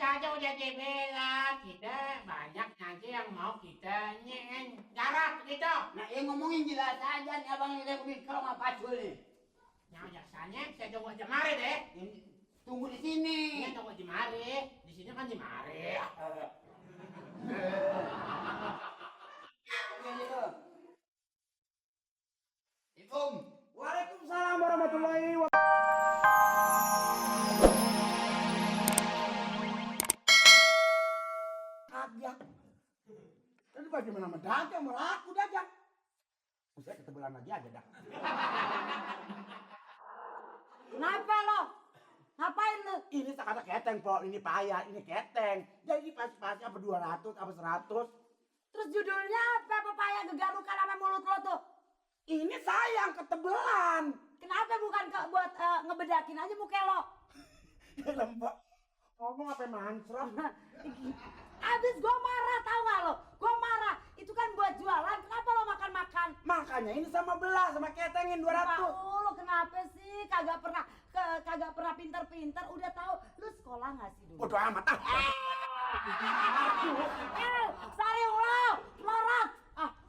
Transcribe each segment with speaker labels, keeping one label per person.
Speaker 1: Saja udah bela kita banyak nanti yang mau kita garap gitu.
Speaker 2: Nah, ngomongin jelas aja nih abang ini begini kalau nggak pacul nih.
Speaker 1: Nah, biasanya saya coba jemari deh.
Speaker 2: Tunggu di sini.
Speaker 1: Ini coba jemari. Di sini kan jemari.
Speaker 2: Assalamualaikum.
Speaker 3: Waalaikumsalam warahmatullahi wabarakatuh. Kagak. Tadi bagaimana sama dagang, mau laku dagang. Saya ketebelan lagi aja dah.
Speaker 4: Kenapa lo? Ngapain lu?
Speaker 3: Ini tak kata keteng, Pok. Ini payah, ini keteng. Jadi pas-pasnya apa 200, apa 100.
Speaker 4: Terus judulnya apa? Pepaya gegarukan sama mulut lo tuh.
Speaker 3: Ini sayang ketebelan.
Speaker 4: Kenapa bukan buat ngebedakin aja muka lo?
Speaker 3: Ya lembak. Ngomong apa mansraf?
Speaker 4: Abis gue marah, tau gak lo? Gue marah. Itu kan buat jualan. Kenapa lo makan-makan?
Speaker 3: Makanya ini sama belah, sama ketengin 200.
Speaker 4: Lo kenapa sih? Kagak pernah pinter-pinter. Udah tahu lu sekolah gak sih dulu?
Speaker 3: Bodoh amat ah.
Speaker 4: Sariung lo, melorot.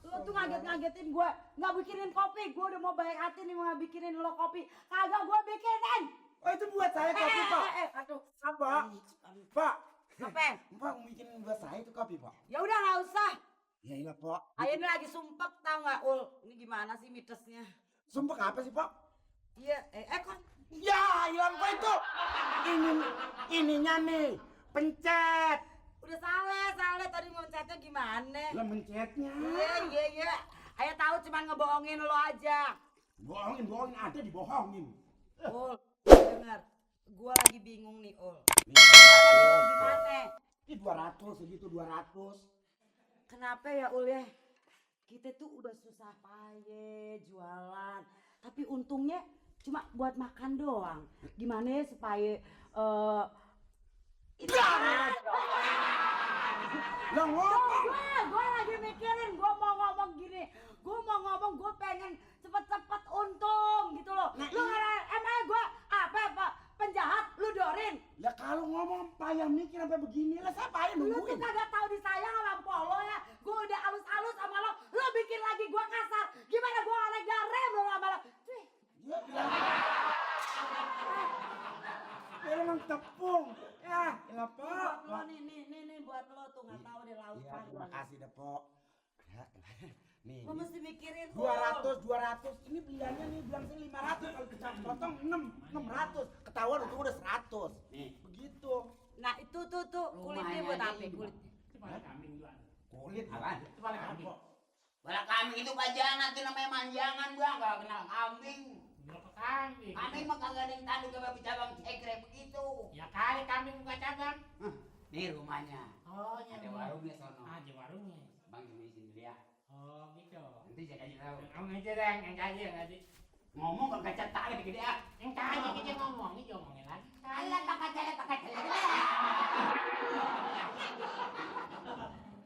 Speaker 4: Lo tuh ngagetin gue. Nggak bikinin kopi. Gue udah mau baik hati nih mau bikinin lo kopi. Kagak gue bikinin.
Speaker 3: Oh itu buat saya kopi, Pak.
Speaker 4: Aduh.
Speaker 3: Apa? Pak.
Speaker 4: Apa?
Speaker 3: Pak mau bikin buat saya itu kopi, Pak.
Speaker 4: Ya udah nggak usah.
Speaker 3: Ya iya, Pak.
Speaker 4: Ayo ini lagi sumpek tau nggak Ul? Ini gimana sih mitosnya?
Speaker 3: Sumpah apa sih, Pak?
Speaker 4: Iya, kon.
Speaker 3: Ya, hilang Pak itu. Ininya nih, pencet.
Speaker 4: Udah salah. Tadi mencetnya gimana?
Speaker 3: Lah mencetnya.
Speaker 4: Iya. Ayo tahu cuman ngebohongin lo aja.
Speaker 3: Bohongin ada dibohongin.
Speaker 4: Ul, denger. Gua lagi bingung nih, Ul. Gimana?
Speaker 3: Ini 200 segitu 200.
Speaker 4: Kenapa ya Ul ya? Kita tuh udah susah payah jualan. Tapi untungnya cuma buat makan doang. Gimana ya supaya
Speaker 3: Lah ngomong.
Speaker 4: Gue lagi mikirin, gue mau ngomong gini. Gue pengen cepet-cepet untung gitu loh.
Speaker 3: Nah,
Speaker 4: Lu emangnya gue apa penjahat lu dorin?
Speaker 3: Ya kalau ngomong payah mikir sampai begini lah saya payah
Speaker 4: Lu tuh
Speaker 3: nungguin.
Speaker 4: kagak tahu disayang sama polo ya. Gue udah halus-halus sama lo. Lu bikin lagi gue kasar. Gimana gue naik garem lo sama lo?
Speaker 3: Ya, emang tepung. Ya, Pak.
Speaker 4: Buat lo nih buat lo tuh nggak tahu deh lautan.
Speaker 3: Iya, terima kasih deh, Pok. Ya, nih.
Speaker 4: Lo mesti mikirin
Speaker 3: 200. Ini beliannya nih bilang sih 500 kalau kita potong 600. Ketahuan itu udah 100. Nih, begitu.
Speaker 4: Nah itu tuh kulitnya buat apa? Kulitnya.
Speaker 1: Kepala kambing juga.
Speaker 3: Kulit
Speaker 2: Apaan?
Speaker 1: Kepala kambing.
Speaker 2: Bala kambing itu pajangan tuh namanya manjangan bang, gak kenal kambing.
Speaker 1: Berapa kambing?
Speaker 2: Kambing mah kagak ada yang tanduk ke babi cabang cekrek begitu.
Speaker 1: Ya kali kambing buka cabang.
Speaker 2: Nih rumahnya.
Speaker 1: Oh,
Speaker 2: Ada warungnya sono.
Speaker 1: Di warungnya.
Speaker 2: Bang ini sini dulu ya.
Speaker 1: Oh, gitu.
Speaker 2: Nanti saya kasih tahu.
Speaker 1: Kamu aja deh, yang kaji yang kaji.
Speaker 2: Ngomong kalau kaca tak gede ah.
Speaker 1: Yang kaji kita ngomong, ini ngomongin lagi.
Speaker 2: Alah pakai cele.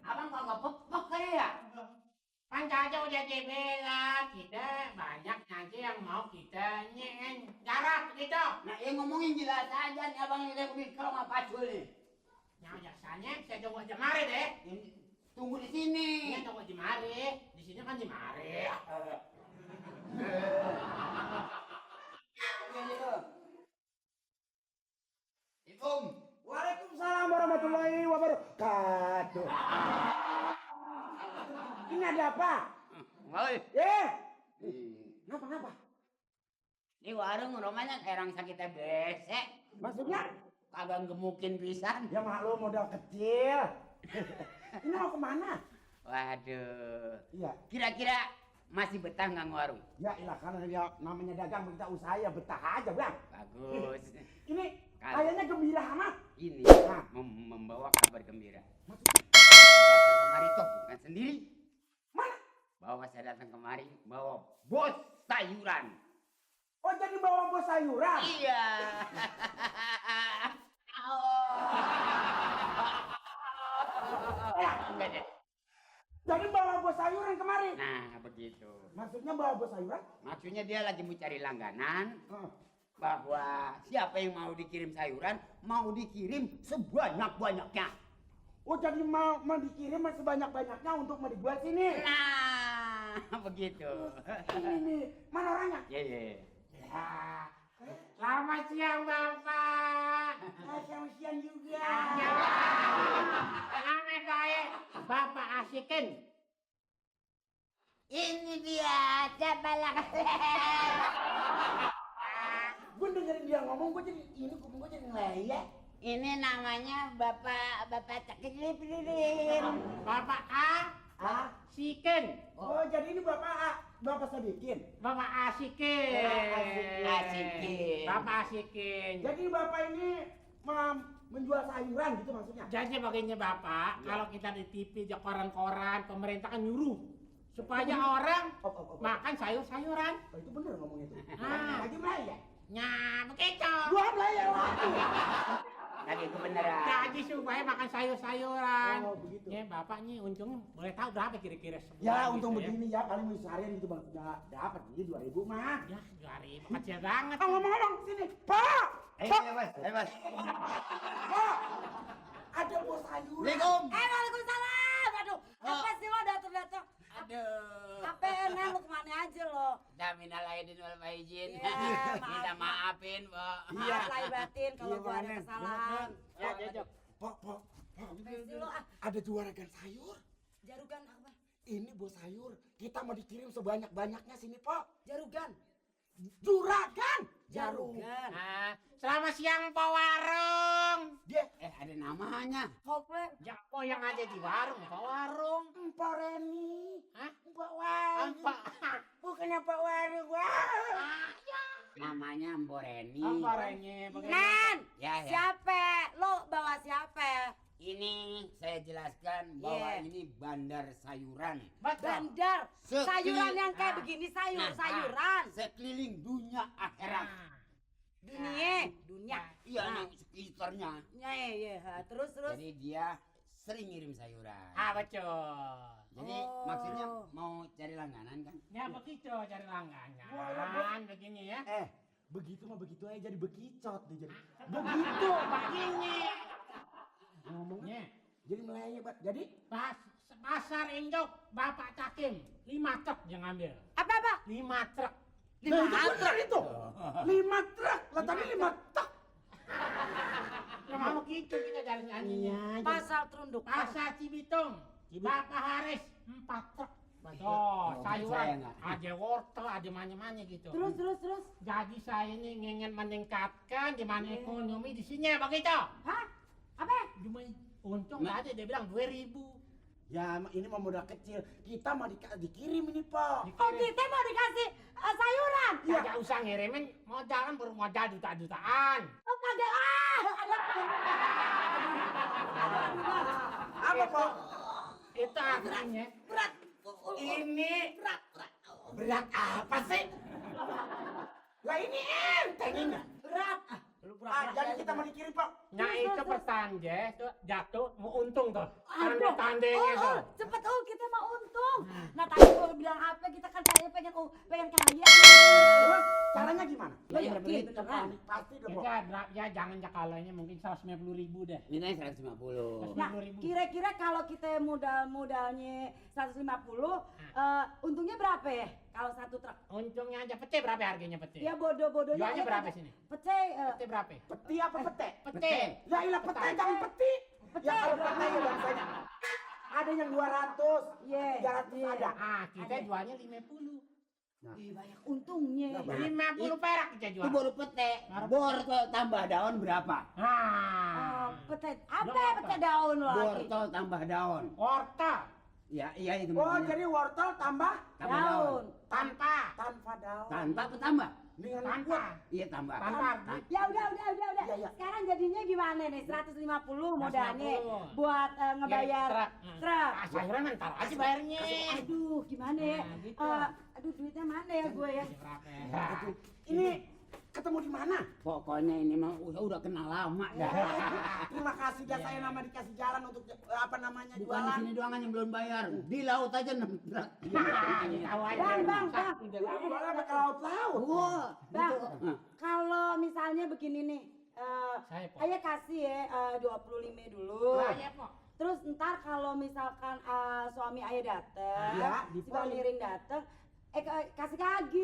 Speaker 2: Abang kok nggak pepek kali ya?
Speaker 1: Kan Caca udah bela kita banyak nanti yang mau kita garap gitu.
Speaker 2: Nah, ngomongin jelas aja nih abang ini begini kalau nggak pacul nih.
Speaker 1: Nah, biasanya saya coba jemari deh.
Speaker 2: Tunggu di sini.
Speaker 1: Ini coba jemari. Di sini kan jemari.
Speaker 2: Assalamualaikum.
Speaker 3: Waalaikumsalam warahmatullahi wabarakatuh. Ini ada apa?
Speaker 2: Woi.
Speaker 3: Ngapa?
Speaker 2: Di warung rumahnya kayak orang sakit TBC.
Speaker 3: Maksudnya?
Speaker 2: Kagak gemukin pisan.
Speaker 3: Ya maklum modal kecil. Ini mau kemana?
Speaker 2: Waduh.
Speaker 3: Iya.
Speaker 2: Kira-kira masih betah nggak warung?
Speaker 3: Ya ilah karena ya, namanya dagang kita usaha ya betah aja bang.
Speaker 2: Bagus.
Speaker 3: Ini kayaknya gembira amat.
Speaker 2: Ini
Speaker 3: Nah.
Speaker 2: membawa kabar gembira.
Speaker 3: Maksudnya?
Speaker 2: Datang kemari toh bukan sendiri.
Speaker 3: Mana?
Speaker 2: Bawa saya datang kemari bawa bos sayuran.
Speaker 3: Oh jadi bawa bos sayuran?
Speaker 2: Iya. Enggak deh.
Speaker 3: Jadi bawa bos sayuran kemari?
Speaker 2: Nah begitu.
Speaker 3: Maksudnya bawa bos sayuran?
Speaker 2: Maksudnya dia lagi mau cari langganan. bahwa siapa yang mau dikirim sayuran mau dikirim sebanyak-banyaknya.
Speaker 3: Oh jadi mau dikirim sebanyak-banyaknya untuk mau dibuat sini.
Speaker 2: Nah, begitu.
Speaker 3: Ini nih, mana orangnya?
Speaker 2: Iya.
Speaker 1: Ya. Selamat siang Bapak.
Speaker 3: Selamat siang juga.
Speaker 1: Nama saya Bapak Asikin.
Speaker 2: Ini dia, cabalak.
Speaker 3: Gue dengerin dia ngomong, gue jadi ngeleyek.
Speaker 2: Ini namanya Bapak Cakilip-lip.
Speaker 1: Bapak
Speaker 3: Ah,
Speaker 1: Asikin.
Speaker 3: oh jadi ini Bapak Sadikin.
Speaker 1: Bapak Asikin.
Speaker 2: Asikin.
Speaker 1: Bapak Asikin.
Speaker 3: Jadi Bapak ini menjual sayuran gitu maksudnya?
Speaker 1: Jadi begini Bapak, kalau kita di TV, di koran-koran, pemerintah kan nyuruh supaya orang makan sayur-sayuran.
Speaker 3: Oh, itu bener ngomongnya itu.
Speaker 1: Ah.
Speaker 3: Lagi meleyek.
Speaker 1: Nah, begitu.
Speaker 3: Gua meleyek lagi.
Speaker 2: Tadi itu beneran.
Speaker 1: Jadi supaya makan sayur-sayuran.
Speaker 3: Oh begitu.
Speaker 1: Ya, Bapak nih untungnya boleh tahu berapa kira-kira sebulan?
Speaker 3: Ya
Speaker 1: gitu
Speaker 3: untung begini ya, paling mau seharian gitu bang, dapat ini 2.000 mah.
Speaker 1: Ya, 2.000 kecil banget.
Speaker 3: Oh ngomong-ngomong sini, Pak.
Speaker 2: Mas.
Speaker 3: Pak, ada bos sayuran.
Speaker 2: Assalamualaikum.
Speaker 4: Waalaikumsalam. Aduh, apa sih lo datang-datang?
Speaker 2: Aduh.
Speaker 4: Apa enak lu kemana aja lo?
Speaker 2: Minal aidin wal faizin.
Speaker 4: Iya,
Speaker 2: Minta
Speaker 4: maaf.
Speaker 2: maafin, Pak.
Speaker 4: Maaf lahir batin kalau
Speaker 3: Iya,
Speaker 4: gua ada
Speaker 3: Manen.
Speaker 4: kesalahan.
Speaker 1: Ya, jajak.
Speaker 3: Pak,
Speaker 4: Pasti lo
Speaker 3: ada juragan sayur.
Speaker 4: jarugan apa?
Speaker 3: Ini bos sayur, kita mau dikirim sebanyak-banyaknya sini, Pak.
Speaker 4: Jarugan.
Speaker 3: Juragan.
Speaker 4: Jarugan.
Speaker 1: Nah, selamat siang Pak Warung.
Speaker 3: Dia
Speaker 2: Ada namanya.
Speaker 4: Folklore.
Speaker 1: Ya, kok yang ada di warung, Pak Warung?
Speaker 3: Empok Reni.
Speaker 1: Hah?
Speaker 3: Empok Wani.
Speaker 1: Apa?
Speaker 3: Bukannya Pak Wani, wah.
Speaker 2: Namanya Mboreni.
Speaker 1: Apa renye?
Speaker 4: Nan,
Speaker 2: Ya.
Speaker 4: siapa? Lo bawa siapa?
Speaker 2: Ini saya jelaskan bahwa
Speaker 4: Iya.
Speaker 2: ini bandar sayuran.
Speaker 4: Bandar. Sayuran yang kayak begini sayuran.
Speaker 2: Sekeliling dunia akhirat.
Speaker 4: Dunia.
Speaker 2: Iya,
Speaker 4: Nah.
Speaker 2: nih sekitarnya.
Speaker 4: Iya. Terus.
Speaker 2: Jadi dia sering ngirim sayuran.
Speaker 1: Ah, betul.
Speaker 2: Jadi
Speaker 4: Oh.
Speaker 2: maksudnya mau cari langganan kan?
Speaker 1: Ya begitu cari langganan begini ya.
Speaker 3: Begitu mah begitu aja jadi bekicot dia jadi. Begitu.
Speaker 1: Begini.
Speaker 3: Ngomongnya
Speaker 1: Nih,
Speaker 3: jadi meleyek, Pak. Jadi
Speaker 1: pasar induk Bapak Cakim 5 truk yang ngambil.
Speaker 4: Apa?
Speaker 1: 5 truk.
Speaker 3: nah, itu bener itu. 5 truk. Lah tadi 5 truk.
Speaker 1: Ya mau gitu kita dari nyanyinya.
Speaker 4: Pasal terunduk.
Speaker 1: Pasar Cibitung. Bapak Haris 4 truk. Oh,
Speaker 2: saya
Speaker 1: sayuran,
Speaker 2: nggak.
Speaker 1: ada wortel, ada mana-mana gitu.
Speaker 4: Terus.
Speaker 1: Jadi saya ini ingin meningkatkan di mana ekonomi di sini begitu.
Speaker 4: Hah? Apa?
Speaker 1: Cuma untung tadi dia bilang 2.000.
Speaker 3: Ya ini mah modal kecil. Kita mah dikirim ini, Pak.
Speaker 4: Oh kita mau dikasih sayuran?
Speaker 1: Ya gak usah ngirimin modal kan bermodal juta-jutaan.
Speaker 4: Oh kagak
Speaker 3: Apa, Pak?
Speaker 1: Itu artinya
Speaker 4: berat.
Speaker 1: ini
Speaker 3: Berat apa sih? Lah ini enteng ini.
Speaker 4: Berat.
Speaker 1: lu
Speaker 3: Jadi kita mau dikirim, Pak.
Speaker 1: Nah itu pertanda tuh jatuh mau untung tuh.
Speaker 4: Aduh.
Speaker 1: Tandanya tuh.
Speaker 4: Cepet kita mau untung. Nah tadi gua bilang apa kita kan kaya pengen kaya.
Speaker 3: Terus caranya gimana?
Speaker 4: Lo yakin beneran?
Speaker 3: Pasti dong, Pak.
Speaker 1: Ya jangan jakalanya mungkin 150.000 deh.
Speaker 2: Ini 150.
Speaker 4: Nah, kira-kira kalau kita modalnya 150, untungnya berapa ya? Kalau satu truk?
Speaker 1: Untungnya aja pete berapa harganya pete?
Speaker 4: Ya bodoh-bodohnya.
Speaker 1: Jualnya
Speaker 4: aja
Speaker 1: berapa
Speaker 4: kita-
Speaker 1: sini?
Speaker 4: Pete,
Speaker 1: Pete berapa?
Speaker 3: Peti apa pete?
Speaker 1: Pete.
Speaker 3: Ya ilah pete jangan peti. Ya kalau pete ya bangsanya. Ada yang 200,
Speaker 4: Iya,
Speaker 3: 300
Speaker 4: iya.
Speaker 3: ada.
Speaker 1: Ah, kita jualnya 50.
Speaker 4: banyak untungnya.
Speaker 3: Nah, banyak.
Speaker 1: 50 perak kita
Speaker 2: Itu
Speaker 1: jual.
Speaker 2: baru pete. Bortol tambah daun berapa?
Speaker 1: Nah,
Speaker 4: Pete, apa pete daun lagi?
Speaker 2: Bortol tambah daun.
Speaker 1: wortel
Speaker 2: Ya, iya itu
Speaker 3: Oh
Speaker 2: makanya.
Speaker 3: jadi wortel tambah
Speaker 2: Tambah
Speaker 4: Daun.
Speaker 1: tanpa
Speaker 3: tanpa daun.
Speaker 2: Tanpa apa tambah?
Speaker 3: Dengan
Speaker 1: tanpa
Speaker 2: Iya tambah.
Speaker 1: tanpa
Speaker 4: Ya udah.
Speaker 3: Iya, iya.
Speaker 4: Sekarang jadinya gimana nih? 150 modalnya
Speaker 1: 150.
Speaker 4: buat ngebayar truk.
Speaker 1: Ah, sayuran ntar aja bayarnya.
Speaker 4: Aduh, gimana ya?
Speaker 1: Nah, gitu.
Speaker 4: Aduh, duitnya mana ya gue ya?
Speaker 1: Berapa?
Speaker 3: Ini ketemu di mana?
Speaker 2: Pokoknya ini mah udah kenal lama dah.
Speaker 3: Terima kasih dah saya nama dikasih jalan untuk apa namanya
Speaker 2: Bukan di
Speaker 3: jualan.
Speaker 2: sini doang yang belum bayar. Di laut aja nembrak.
Speaker 1: Tahu aja.
Speaker 4: Bang.
Speaker 3: Jualan pakai laut-laut.
Speaker 2: Wah,
Speaker 4: Bang,
Speaker 2: gitu.
Speaker 4: kalau misalnya begini nih,
Speaker 1: Saya, Pak.
Speaker 4: ayah kasih ya 25 dulu.
Speaker 1: Saya, Pak.
Speaker 4: Terus ntar kalau misalkan suami ayah dateng,
Speaker 3: Ya,
Speaker 4: si Bang Niring dateng, kasih lagi.